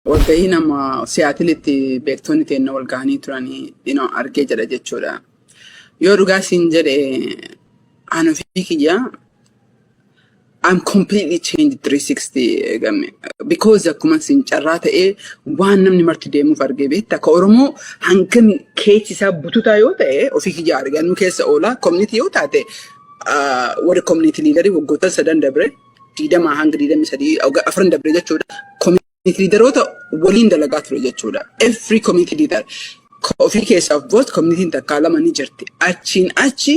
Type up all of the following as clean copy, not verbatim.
Walgahii nama Seattleitti beektonni teenya wal gahanii turanii argee jedha jechuudha. Yoo dhugaa siin jedhe, ani ofii kiyya I'm completely changed 360, Gamme, because akkuma siin carraa ta'ee waan namni marti deemuuf argee beekta. Akka Oromoo hangam keessi isaa bututaa yoo ta'e, ofii kiyya argannu keessa oola community yoo taate, warri community leaderii waggoota 3 dabre, 20 hanga 23, 4 dabre jechuudha. Community leaderoota waliin dalagaa ture jechuudha. Every community leader ofii keessaaf vote communityn takkaa lama ni jirti. Achiin achi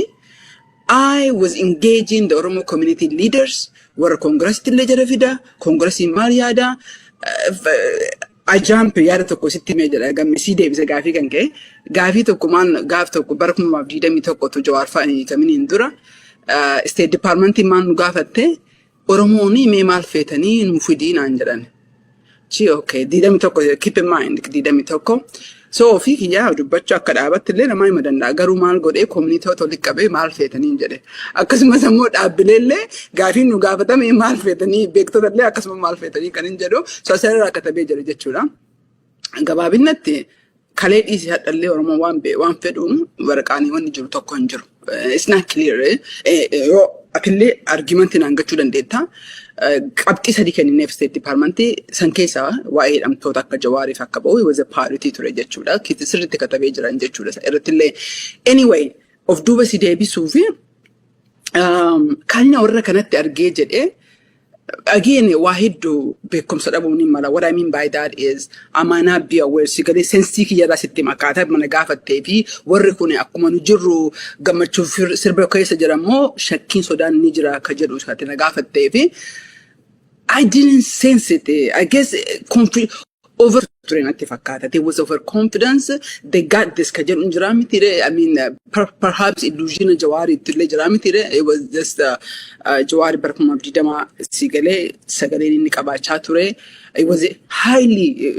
I was engaging the Oromo community leaders, warra Congressitti illee jara fida, Congressiin maal yaada, ajaampe yaada tokko sitti himee jedha, gammesii deebise gaafii kan ka'e. Gaafii tokko maal, gaaf tokko bara 2021 Jawaar fa'anii kaminiin dura State Departmentiin maal nu gaafatte? Oromoon mee maal feetanii nu fidii naan jedhan. Chi okay, 21, keep in mind, 21. So ofii kiyyaa dubbachuu akka dhaabatti illee namaa hima danda'a. Garuu maal godhee, communityoota walitti qabee maal feetanii jedhe. Akkasumas immoo dhaabbilee illee gaafiin nu gaafatame maal feetanii, beektota illee akkasuma maal feetanii kan hin jedhu. So asirraa katabee jira jechuudha. Gabaabinatti kalee dhiisii hadhallee Oromoo waan fedhuun waraqaanii wanni jiru tokko hin jiru. It's not clear. Yoo atillee argumentii naan gachuu dandeetta. Qabxii sadii kennineef State Departmentii san keessaa waa'ee hidhamtoota akka Jawaariif akka ba'u was a priority ture jechuudha. Sirriitti katabee jiran jechuudha. Irrattillee anyway of duuba si deebisuu fi kan warra kanatti argee jedhee, again, waa hedduu beekumsa dhabuun ni mala. What I mean by that is I might not be aware. Si galee sensii kiyyarraa sitti makaataa mana gaafattee fi warri kun akkuma nu jirru gammachuu sirba keessa jira immoo shakkiin sodaan ni jira akka jedhu isaatti na gaafattee fi I didn't sense it. I guess over ture natti fakkaata. There was overconfidence. They got this ka jedhu jira miti. I mean, perhaps illusion Jawaari illee jira miti. It was just Jawaari bara 2020 si galee sagaleen inni qabaachaa ture. It was highly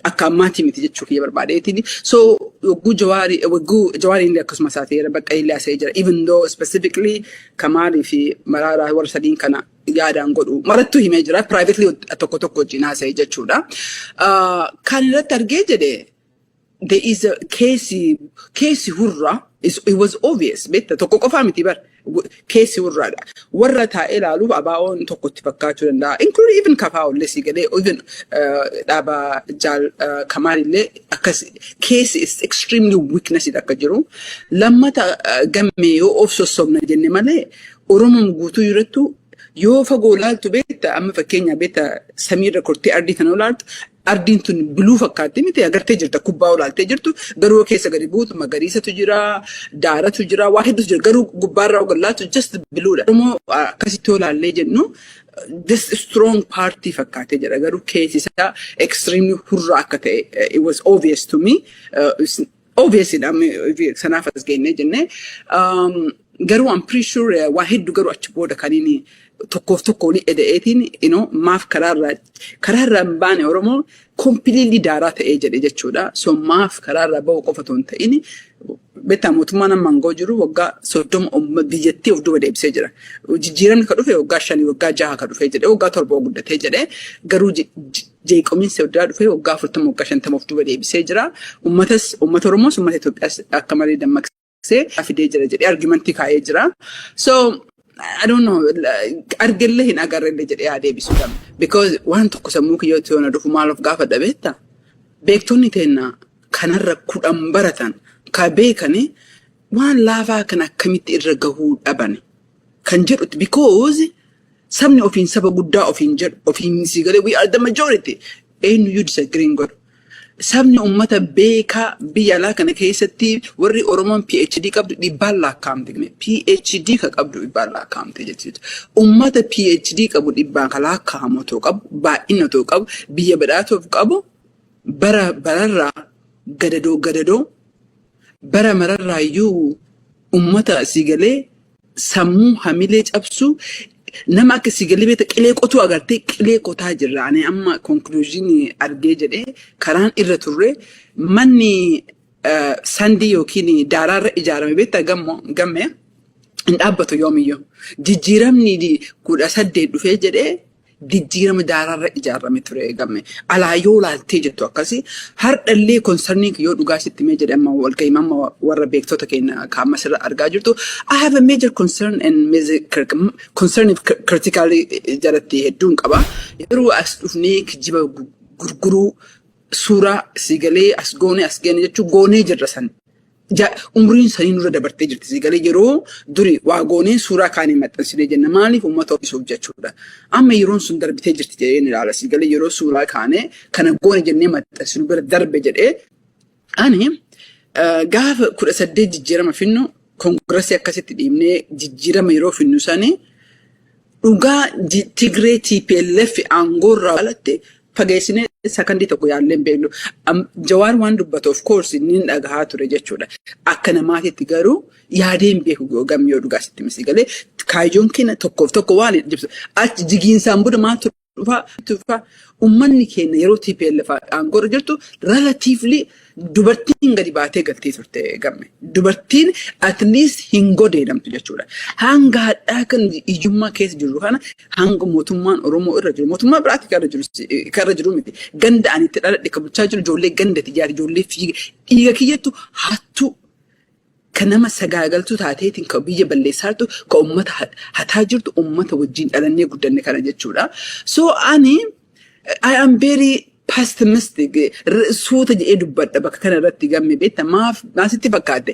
akka ammaatti miti jechuu kiyya barbaadeetiin. So yogguu Jawaari illee akkasuma isaa ta'eera, bakka illee haasa'ee jira. Even though specifically Kamaalii fi Maraaraa warra sadiin kana yaadaan godhu marattuu himee jira. Privately tokko tokko wajjin haasa'ee jechuudha. Kan irratti argee jedhe, there is a keessi hurraa, it was obvious, beekta, tokko qofaa miti bar, keessi hurraadha. Warra taa'ee ilaaluuf ABO'n tokkotti fakkaachuu danda'a. Including even KFO illee si galee, even dhaaba jaal Kamaalillee akkas keessi is extremely weakness akka jiru. Lammata, Gammee, yoo of sossobna jenne malee, Oromoon guutuu jirattu yoo fagoo ilaaltu, beekta, amma fakkeenya, beekta, samiirra kortee ardii tana ilaaltu, ardiin tun blue fakkaatti miti? Agartee jirta, kubbaa olaaltee jirtu, garuu keessa gadi buutu magariisatu jira, daaratu jira, waa hedduutu jira, garuu gubbaarraa ogallaatu just bluedha. Oromoo akkasitti olaallee jennu this strong party fakkaatee jira, garuu keessi isaa extremely hurraa akka ta'e it was obvious to me. Obvious sanaaf as geennee jennee, garuu I'm pretty sure waa hedduu garuu achi booda kan inni tokkoof tokko olii eda'eetiin maaf karaarraa hin baane, Oromoo completely daaraa ta'ee jedhe jechuudha. So maaf karaarraa bahu qofa otoo hin ta'in, beektaa, mootummaan amma aangoo jiru waggaa 30 biyyattii of duuba deebisee jira. Jijjiiramni ka dhufe waggaa 5, waggaa 6 ka dhufee jedhe, waggaa 7 guddatee jedhe, garuu jeeqomiinsi addaa dhufee waggaa 40, waggaa 50 of duuba deebisee jira. Uummatas, uummata Oromoos, uummata Itoophiyaas akka malee dammaqsee fidee jira jedhee argumentii kaa'ee jira. So I don't know, argellee hin agarrellee jedhee haa deebisuu qaba. Because waan tokko sammuu kiyyootti yoo na dhufu maal of gaafadha, beektaa? Beektonni teenna kanarra 10 baratan ka beekani waan laafaa kan akkamitti irra gahuu dhaban kan jedhutti, because sabni ofiin saba guddaa ofiin jedhu, ofiin si galee, we are the majority, eenyuyyuu disagree hin godhu. Sabni uummata beekaa biyya alaa kana keessatti warri Oromoon PhD qabdu dhibbaan lakkaa'amte. PhD ka qabdu dhibbaan lakkaa'amte jechuudha. Uummata PhD qabu dhibbaan ka lakkaa'amu otoo qabu, baay'ina otoo qabu, biyya badhaatuuf qabu, bara bararraa gadadoo gadadoo bara mararraayyuu uummata si galee sammuu hamilee cabsu, nama akka si galee, beekta, qilee qotuu agartee, qilee qotaa jirra. Ani amma conclusion argee jedhee, karaan irra turre manni sandii yookiin daaraarra ijaarame, beekta, gamme hin dhaabbatu yoomiyyuu. Jijjiiramni 18 dhufee jedhee Jijjiirama daaraarra ijaarame ture gamme. Alaa yoo laaltee jettu akkasi hardhallee concernii yoo dhugaa sitti mee jedhe, amma walgahii amma warra beektota keenya kaama sirra argaa jirtu, I have a major concern and major concern critically jalatti hedduun qaba. Yeroo as dhufnee kijiba gurguruu, suuraa sigalee as goone as geene jechuun, goonee jirra san. Umriin sanii nurra dabartee jirti. Sigalee yeroo duri waa goonee suuraa kaanii maxxansinee jenna, maaliif uummata ho'isuuf jechuudha. Amma yeroon sun darbitee jirti jedhee ni ilaala. Sigalee yeroo suuraa kaanee kana goone jennee maxxansinu bira darbe jedhee. Ani gaafa 18 jijjiirama finnu, koongirasii akkasitti dhiibnee jijjiirama yeroo finnu sanii, dhugaa Tigree TPLF aangoorraa alatti fageessinee sakandii tokko yaallee hin beeknu. Jawaar waan dubbatu of course inni dhagahaa ture jechuudha. Akka namaatitti garuu yaadee hin beeku gamni yoo dhugaa sitti misi galee kaayyoon keenya tokkoof tokko waan ibsu. Achi jigiinsaan booda maaltu dhufaa? Uummanni keenya yeroo TPLF aangoorra jirtu relatively dubartiin gadi baatee galtee turte gamme. Dubartiin at least hin godeedamtu jechuudha. Hanga hadhaa kan hiyyummaa keessa jirru kana, hanga mootummaan Oromoo irra jiru, mootummaa biraatti kan irra jiru miti. Ganda ani itti dhaladhe kan bulchaa jiru ijoollee ganda xiyyaati, ijoollee fiiga dhiiga kiyyattu hattuu kan nama sagaagaltuu taateetiin kan biyya balleessaa jirtu, kan uummata hataa jirtu, uummata wajjin dhalannee guddanne kana jechuudha. So ani I am very pessimistic, suuta jedhee dubbadha bakka kana irratti gamme. Beekta, maaf maasitti fakkaate,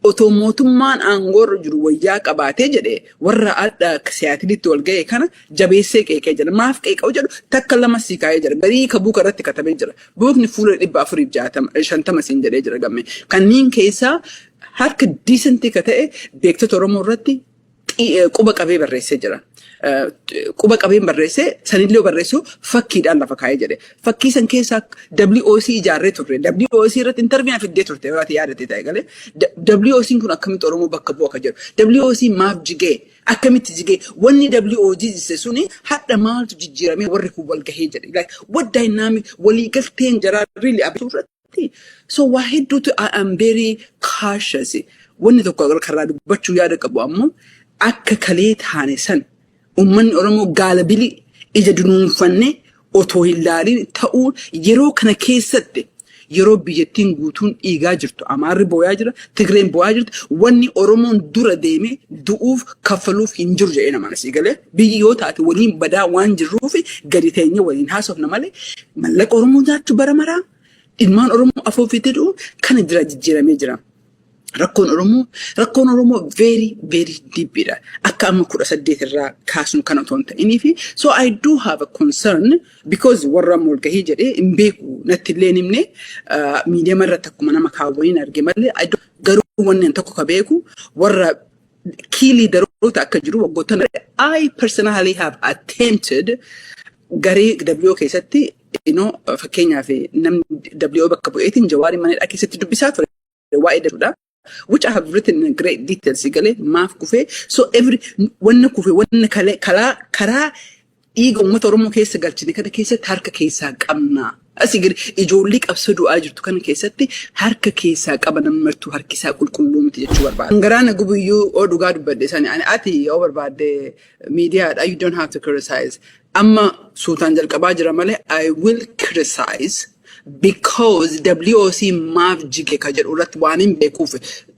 otoo mootummaan aangoorra jiru wayyaa qabaatee jedhe, warra adda Siyaatilitti wal ga'e kana jabeessee qeeqee jira. Maaf qeeqa'u jedhu takka lama sii kaa'ee jira. Garii ka buuka irratti katabee jira. Buukni fuula 460 siin jedhee jira gamme. Kanneen keessaa harka decentii ka ta'e beektota Oromoo irratti quba qabee barreessee jira. Quba qabeen barreessee sanillee barreessu fakkiidhaan lafa kaa'ee jedhe. Fakkii san keessaa WOC ijaarree turre. WOC irratti interview fiddee turte yoo ati yaadatte ta'e galee. WOC kun akkamitti Oromoo bakka bu'a ka jedhu. WOC maaf jigee? Akkamitti jigee? Wanni WOG jisse suni hadha maaltu jijjiiramee warri kun wal gahee jedhe. Like what dynamic waliigalteen jaraa really absuu irratti. So waa hedduutu I am very cautious. Wanni tokko karaa dubbachuu yaada qabu ammoo, akka kalee taane san uummanni Oromoo gaalabilii ija dunuunfannee otoo hin laalin ta'uu, yeroo kana keessatti, yeroo biyyattiin guutuun dhiigaa jirtu, Amaarri booyaa jira, Tigreen booyaa jirtu, wanni Oromoon dura deemee du'uuf kaffaluuf hin jiru jedhee nama asii galee. Biyyi yoo taate waliin badaa waan jirruuf gadi teenyee waliin haasofna malee, mallaqa Oromoo nyaachuu bara maraa ilmaan Oromoo afoofitee du'u kana jira jijjiiramee jira. Rakkoon Oromoo very very deep dha. Akka amma 18 irraa kaasnu kana otoo hin ta'inii fi so I do have a concern because warra walgahii jedhee hin beeku, natti illee hin himne, miidiyaa irratti akkuma nama kaawwaniin arge malee. Garuu wanni tokko ka beeku, warra key leaderoota akka jiru waggoottan I personally have attempted garee WO keessatti, fakkeenyaaf namni WO bakka bu'eetiin Jawaarii manadhaa keessatti dubbisaa ture waa'ee jechuudha. Which I have written in great details galee maaf kufee. So every wanna kufe, wanna karaa dhiiga uummata Oromoo keessa galchine kana keessatti harka keessaa qabna. Asii gadi ijoollee qabsoo du'aa jirtu kana keessatti harka keessaa qaba, namni martuu harki isaa qulqulluu miti jechuu barbaada. Garaana gubuyyuu oo dhugaa dubbadde sani ani ati yoo barbaadde miidiyaadha, you don't have to criticize. Amma suutaan jalqabaa jira malee I will criticize because WOC maaf jige ka jedhu irratti waan hin beekuuf,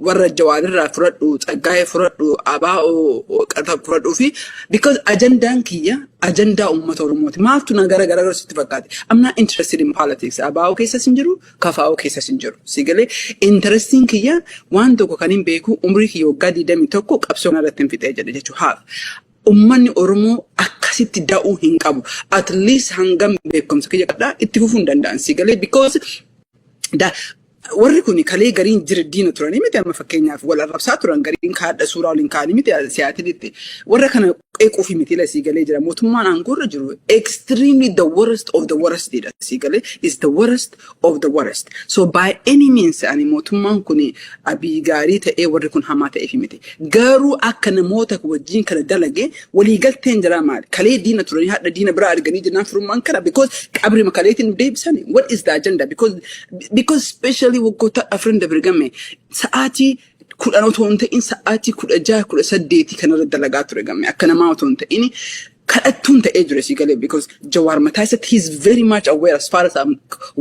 warra Jawaarirraa fudhadhu, Tsaggaayee fudhadhu, Abaa'oo fudhadhuu fi because ajandaan kiyya ajandaa uummata Oromooti. Maaltu na gara gara sitti fakkaate? I'm not interested in politics. Abaa'oo keessas hin jiru, KFO keessas hin jiru. Si galee, interestiin kiyya waan tokko kan hin beeku, umrii kiyya waggaa 21 qabsoo irratti hin fixee jedhe jechuudha. Haaf. Uummanni Oromoo akkasitti da'uu hin qabu. At least hangam beekumsa kiyya qabdaa itti fufuu hin danda'an. Si galee, because warri kun kalee gariin jira diina turanii miti. Amma fakkeenyaaf wal arrabsaa turan, gariin kaadha suuraa waliin kaa'anii miti Siyaatilitti. Warra kana qeequufi miti la, sii galee jira. Mootummaan aangoorra jiru extremely the worst of the worst dha, sii galee, is the worst of the worst. So by any means ani mootummaan kun Abii gaarii ta'ee warri kun hamaa ta'eef miti. Garuu akka namoota wajjin kana dalage waliigalteen jira maali? Kalee diina turanii hadha diina biraa arganii jennaan firummaan kana because qabri makaleetiin nu deebisani. What is the agenda? Because especially waggoota afran dabre game sa'aatii 10 otoo hin ta'in sa'aatii 16, 18 kanarra dalagaa ture gamme, akka namaa otoo hin ta'in. Kadhattuun ta'ee jira si galee, because Jawaar mataa isaatti he is very much aware as far as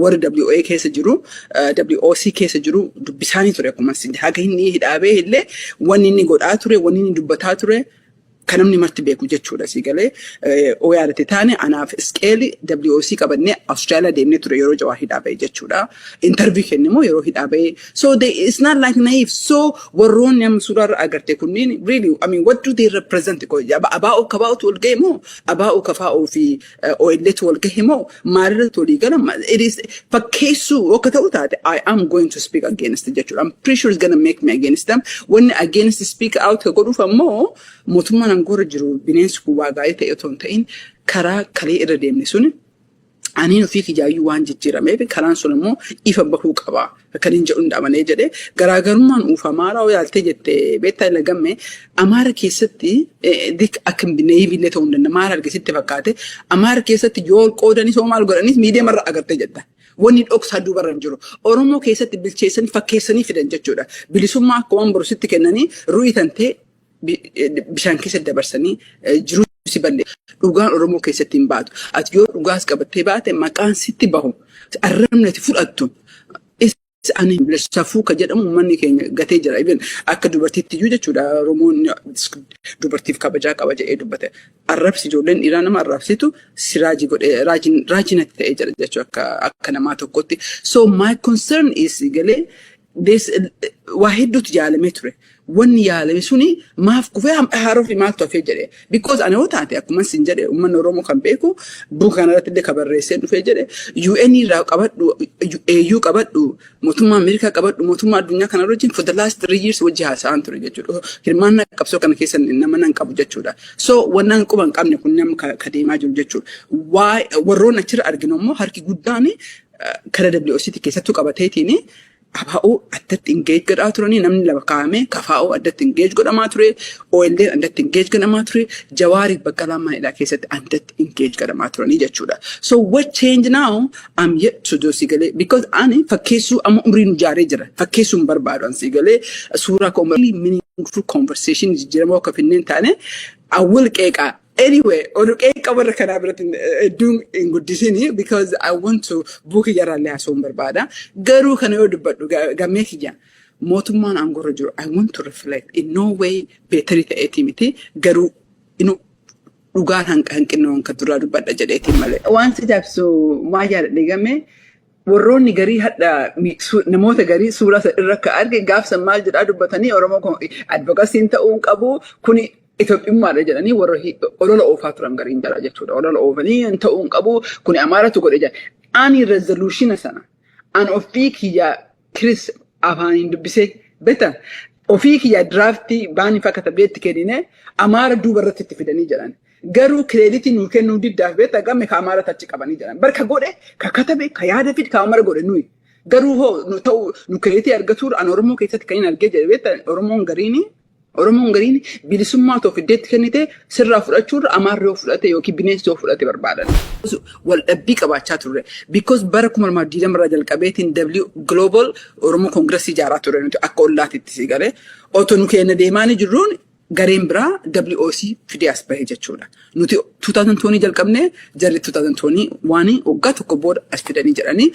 warri WA keessa jiru, WOC keessa jiru dubbisaanii ture. Akkuma haga inni hidhaabee illee wanni inni godhaa ture, wanni inni dubbataa ture kan namni marti beeku jechuudha si galee. Oo yaadate taane, anaaf isqeeli WOC qabannee Australia deemnee ture yeroo Jawaar hidhaa ba'e jechuudha. Interview kenne immoo yeroo hidhaa ba'e. So they, it's not like naive. So warroonni amma suuraa agarte kunniin, really, I mean, what do they represent? ABO KFOtu wal gahe moo ABO KFO fi OLtu wal gahe moo maalirratti walii gala? It is fakkeessuu akka ta'u taate, I am going to speak against jechuudha. I'm pretty sure it's gonna make me against them. Wanni against speak out ka godhuuf ammoo mootummaan aangoorra jiru bineensi kun waa gaarii ta'e otoo hin ta'in, karaa kalee irra deemne suni aniin ofii kijaayyuu waan jijjiirameef karaan sun immoo ifa bahuu qaba. Kan hin jedhu amanee jedhe garaagarummaan uufa Amaaraa yoo yaaltee jette beektaa ilagamme Amaara keessatti akka naive illee ta'uu hin danda'a. Maal argisitti fakkaate? Amaara keessatti yoo qoodanis hoo maal godhanis miidiyaa agartee jetta. Wanni dhoksaa duubarra hin jiru. Oromoo keessatti bilcheessanii fakkeessanii fidan jechuudha. Bilisummaa akka waan borusitti kennanii ru'ii tantee bishaan keessa dabarsanii jiruu si ballee. Dhugaan Oromoo keessatti hin baatu. Ati yoo dhugaas qabattee baate maqaan sitti bahu, arrabni ati fudhattu. Ani safuu ka jedhamu uummanni keenya gatee jira. Even akka dubartiitti iyyuu jechuudha. Oromoon dubartiif kabajaa qaba jedhee dubbate. Arrabsi ijoolleen dhiiraa nama arrabsitu si raajii godhee raajii natti ta'ee jira jechuudha akka namaa tokkotti. So my concern is, galee, waa hedduutu yaalamee ture. Wanni yaalame suni maaf kufee haaroo fi maaltu hafee jedhe. Because ani yoo taate, akkuma sin jedhe, uummanni Oromoo kan beeku buuka kanarratti illee ka barreessee dhufee jedhe, UN irraa qabadhu, AU qabadhu, mootummaa Ameerikaa qabadhu, mootummaa addunyaa kana wajjin for the last 3 years wajji haasa'an ture jechuudha. Hirmaannaa qabsoo kana keessa nama nan qabu jechuudha. So wannan quba hin qabne kun nama ka deemaa jiru jechuudha. Warroon achirra arginu immoo harki guddaan kara WOC keessattuu qabateetiin ABO addatti engage godhaa turanii, namni lama kaa'ame KFO addatti engage godhamaa ture, OLN addatti engage godhamaa ture, Jawaariif Baqqalaa Maayilaa keessatti addatti engage godhamaa turanii jechuudha. So what change now? I'm yet to do, si galee, because ani fakkeessuu amma umriin ijaaree jira, fakkeessuu hin barbaadu an, si galee, suuraa koo meaningful conversation jijjiiramoo akka finneen taane awwal qeeqaa. Anyway, oduu qeeqa warra kanaa biratti hedduun hin guddisini, because I want to buuki jarraallee haasa'uun barbaada. Garuu kana yoo dubbadhu, gammee kiyya, mootummaan aangoorra jiru, I want to reflect in no way better ta'eeti miti, garuu dhugaan hanqinna kan duraa dubbadha jedheetiin malee. Waan si jaabsu maal yaadadhe gammee, warroonni garii hadha namoota garii suuraa irra akka arge gaafsan maal jedhaa dubbatanii, Oromoo advocacy'n ta'uu hin qabu, kuni Itoophiyummaadha jedhanii warra olola oofaa turan gariin jira jechuudha. Olola oofanii hin ta'uu hin qabu, kuni Amaaratu godhe jedha. Ani resolution sana an ofii kiyya Kiris afaaniin dubbisee beektaa, ofii kiyya draft baanii fakkaata beetti kennine, Amaara duuba irratti itti fidanii jedhan. Garuu credit nuu kennuu diddaaf beektaa gamme ka Amaara achi qabanii jedhan. Barka godhe, ka katabe, ka yaada fide, ka Amaara godhe nuyi. Garuu hoo nu ta'u nu credit argatuur an Oromoo keessatti kan hin argee jedhe beektaa, Oromoon gariin bilisummaa too fiddeetti kennite sirraa fudhachuurra Amaarri yoo fudhate yookiin bineensi yoo fudhate barbaadan. Wal dhabbii qabaachaa turre. Because bara 2020 irraa jalqabeetiin W Global Oromoo Congress ijaaraa ture nuti akka ollaatitti si galee. Otoo nu keenya deemaanii jirruun gareen biraa WOC fidee as bahe jechuudha. Nuti 2020 jalqabnee, jarri 2020 waan waggaa tokko booda as fidanii jedhanii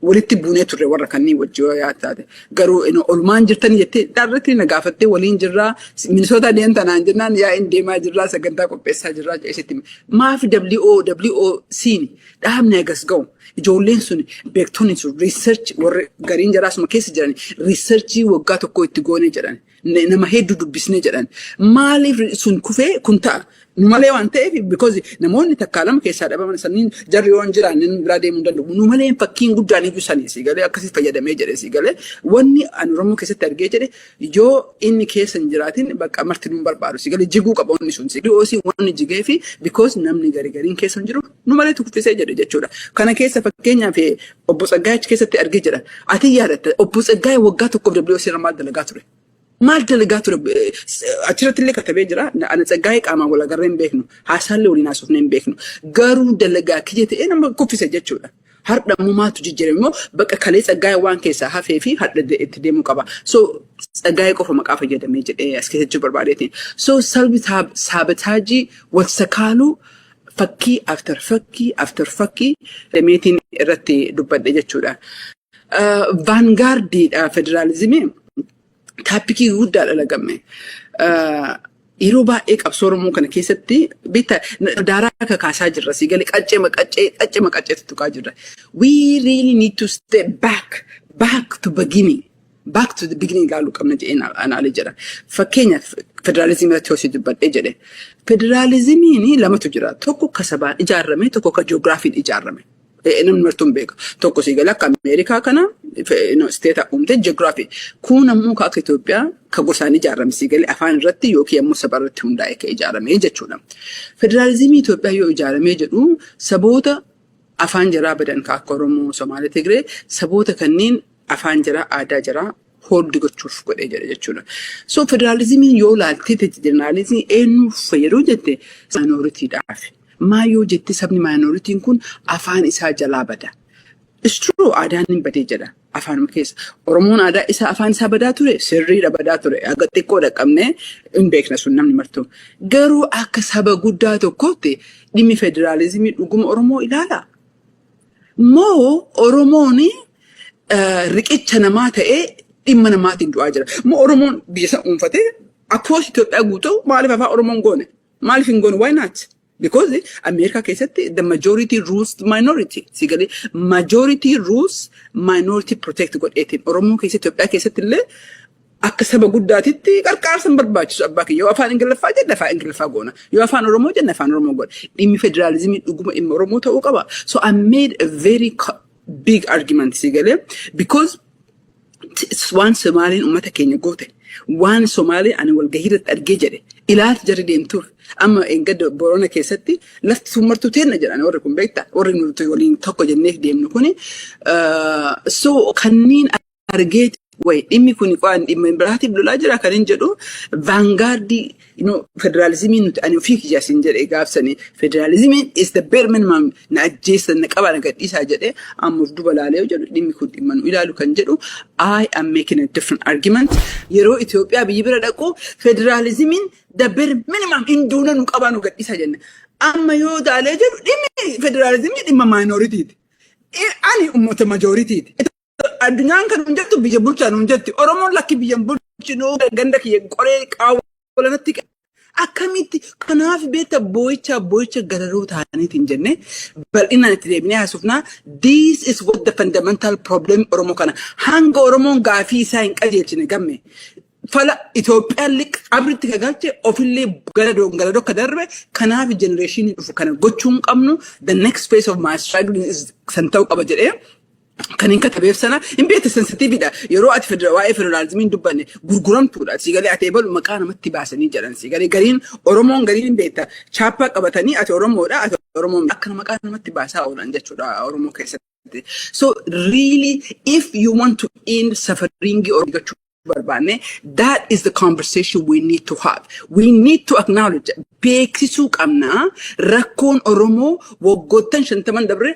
walitti buunee turre warra kanneen wajji yoo yaad taate. Garuu olmaan jirtanii jettee dhaarratti na gaafattee, waliin jirraa, Minisoota deemta naan jennaan, yaa in deemaa jirraa, sagantaa qopheessaa jirraa jedhee. Maaf WO WOC'n dhaabni agas ga'u, ijoolleen sun, beektonni sun, research warri gariin jaraasuma keessa jiran, research waggaa tokko itti goone jedhan, nama hedduu dubbisne jedhan, maaliif sun kufee kun ta'a? Nu malee waan ta'eef, because namoonni takkaa lama keessaa dhabaman sanniin jarri yoo hin jiraanne nu biraa deemuu hin danda'u. Nu malee fakkiin guddaan iyyuu sanii, si galee, akkasii fayyadamee jedhe, si galee. Wanni ani Oromoo keessatti argee jedhe, yoo inni keessa hin jiraatin bakka marti nu barbaadu, si galee, jiguu qaba wanni sun. Si galee, wanni jigee fi because namni gari gariin keessa hin jiru nu malee kuffisee jedhe jechuudha. Kana keessa fakkeenyaaf obbo Tsaggaayee achi keessatti argee jedha. Ati yaadatta, obbo Tsaggaayee waggaa tokkoof WOC irra maal dalagaa ture? Maal dalagaa ture? Achirratti illee katabee jira. Ana Tsaggaayee qaamaan wal agarree hin beeknu. Haasaallee waliin haasofnee hin beeknu. Garuu dalagaa kiyya ta'ee nama kuffise jechuudha. Har'a immoo maaltu jijjiirame immoo bakka kalee Tsaggaayee waan keessaa hafee fi har'a itti deemuu qaba. So Tsaggaayee qofa maqaa fayyadamee jedhee as keessatti barbaadeetiin. So self sabotage, wal sakaaluu. Fakkii after fakkii after fakkii demeetiin irratti dubbadhe jechuudha. Vanguardiidha federaalizimii topicii guddaa dhalagame. Yeroo baay'ee qabsoo Oromoo kana keessatti bitta daaraa kakaasaa jirra. Si galee qaccee qaccee qaccee qaccee tuttuqaa jirra. We really need to step back, back to beginning. Back to the beginning ilaaluu qabna jedheen anaalee jedha. Fakkeenyaaf, federaalizimii irratti hojii dubbadhee jedhe. Federaalizimiin lamatu jira. Tokko ka sabaan ijaarame, tokko ka ji'oogiraafiin ijaarame. Namni martuu hin beeku. Tokko si galee akka Ameerikaa kana state uumte ji'oogiraafii. Kun ammoo ka akka Itoophiyaa ka gosaan ijaarame, si galee afaan irratti yookiin ammoo saba irratti hundaa'e ka ijaarame jechuudha. Federaalizimii Itoophiyaa yoo ijaaramee jedhu, saboota afaan jaraa badan ka akka Oromoo, Somaalee, Tigree, saboota kanneen afaan jaraa, aadaa jaraa hold gochuuf godhee jedha jechuudha. So federaalizimiin yoo laaltee, federaalizimii eenyuuf fayyaduu jette, minoritydhaaf. Maa yoo jette, sabni minorityn kun afaan isaa jalaa bada. It's true, aadaan hin badee jedha afaanuma keessa. Oromoon aadaa isaa, afaan isaa badaa ture, sirriidha badaa ture. Aga xiqqoo dhaqqabnee hin beekna sun namni martuu. Garuu akka saba guddaa tokkootti dhimmi federaalizimii dhuguma Oromoo ilaala? Moo Oromoon riqicha namaa ta'ee dhimma namaatiin du'aa jira? Moo Oromoon biyya sana dhuunfatee across Itoophiyaa guutuu maaliif afaan Oromoon goone? Maaliif hin goone? Why not? Because Ameerikaa keessatti the majority rules the minority. Si galee, majority rules, minority protect godheetiin Oromoo keessatti, Itoophiyaa keessatti illee akka saba guddaatitti qarqaarsa hin barbaachisu abbaa kiyya. Yoo afaan Ingiliffaa jenne, afaan Ingiliffaa goona. Yoo afaan Oromoo jenne, afaan Oromoo goona. Dhimmi federaalizimii dhuguma dhimma Oromoo ta'uu qaba. So I made a very big argument, si galee, because waan Somaaliin uummata keenya goote, waan Somaaliin ani walgahii irratti argee jedhe, ilaalcha jarri deemtuuf amma eeggadda Boorana keessatti lafti sun martuu teenna jedhan warri kun, beektaa, warri nuti waliin tokko jenneef deemnu kuni. So kanneen argee wayi dhimmi kun waan dhimma biraatiif lolaa jira kan hin jedhu vanguardii federaalizimii nuti ani ofii kiyyaas hin jedhe gaafsanii federaalizimiin is the bare minimum, na ajjeessa, na qaba, na gadhiisaa jedhe. Amma of duba laalee jedhu, dhimmi kun dhimma nu ilaalu kan jedhu, I am making a different argument. Yeroo Itoophiyaa biyyi bira dhaqu, federaalizimiin the bare minimum, hinduuna nu qabaa, nu gadhiisaa jenne. Amma yoo daalee jedhu, dhimmi federaalizimii dhimma minorityti. Ani uummata majorityti. Addunyaan kan hin jettu biyya bulchaa nuun jetti. Oromoon lakki biyya hin bulchinu, ganda kiyya qoree qaawwalanatti akkamitti kanaaf beekta boo'icha boo'icha galaroo ta'aniitiin jenne bal'inaan itti deebinee haasofnaa. This is what the fundamental problem Oromoo kana. Hanga Oromoon gaafii isaa hin qajeelchine gamme, fala Itoophiyaallee qabritti gagalche, ofillee gara gara darbe. Kanaaf generationii dhufu kana gochuu hin qabnu. The next phase of my struggle is san ta'uu qaba jedhee kan hin katabeef sana hin beekte, sensitiividha. Yeroo ati waa'ee federaalizimii hin dubbanne, gurguramtuudha. Si galee, ati ebalu maqaa namatti baasanii jedhan. Si galee, gariin Oromoon gariin hin beekta. Chaappaa qabatanii ati Oromoodha, ati Oromoon akka maqaa namatti baasaa oolan jechuudha Oromoo keessatti. So really, if you want to end suffering gochuu barbaanne, that is the conversation we need to have. We need to acknowledge, beeksisuu qabna, rakkoon Oromoo waggoottan 50 dabre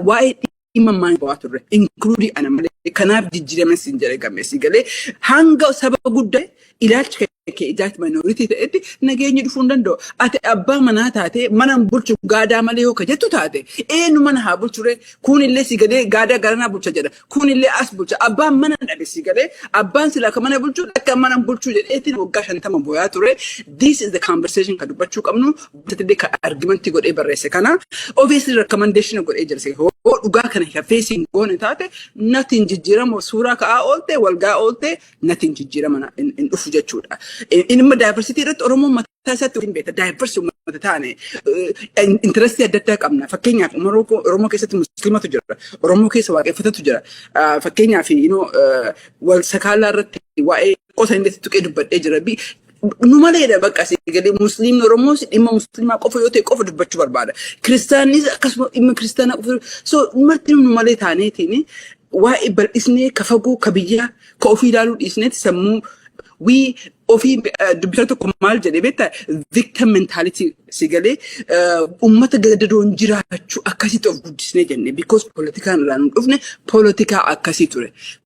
waa'ee dhimma maal bu'aa turre, including ana malee. Kanaaf jijjiirama siin jedhe gameessi galee, hanga saba guddaa ilaalcha kee ijaatti minority ta'etti nageenyi dhufuu hin danda'u. Ati abbaa manaa taate mana hin bulchu gaadaa malee yoo ka jettu taate, eenyu mana haa bulchure? Kunillee si galee gaadaa garanaa bulcha jedha. Kunillee as bulcha. Abbaan mana dhabe, si galee, abbaan silaa ka mana bulchu akka mana hin bulchuu jedheetiin waggaa 50 booyaa ture. This is the conversation ka dubbachuu qabnu. Ka argumentii godhee barreesse kana. Obviously recommendation godhee jira. Hoo dhugaa kana hafeesiin goone taate, nothing jijjiirama. Suuraa ka'aa oolte, walgaa oolte, nothing jijjiirama hin dhufu jechuudha. Inni diversity irratti Oromoon mataa isaatti hin beekta. Diversity uummata taane interestii adda addaa qabna. Fakkeenyaaf, Oromoo keessatti Musliimatu jira. Oromoo keessa Waaqeffatatu jira. Fakkeenyaaf, wal sakaalaa irratti waa'ee qosa inni tuqee dubbadhee jira. Nu maleedha bakka asii galee Musliimni Oromoos dhimma Musliimaa qofa yoo ta'e qofa dubbachuu barbaada. Kiristaannis akkasuma dhimma Kiristaanaa qofa. So marti nu malee taaneetiin waa'ee bal'isnee ka fagoo, ka biyyaa, ka ofii ilaaluu dhiisneeti sammuu wii ofii dubbisa tokko maal jedhee beektaa, victim mentality, si galee, uummata gadadoon jiraachuu akkasitti of guddisnee jenne, because poolitikaan irraa nu dhufne poolitikaa akkasii ture.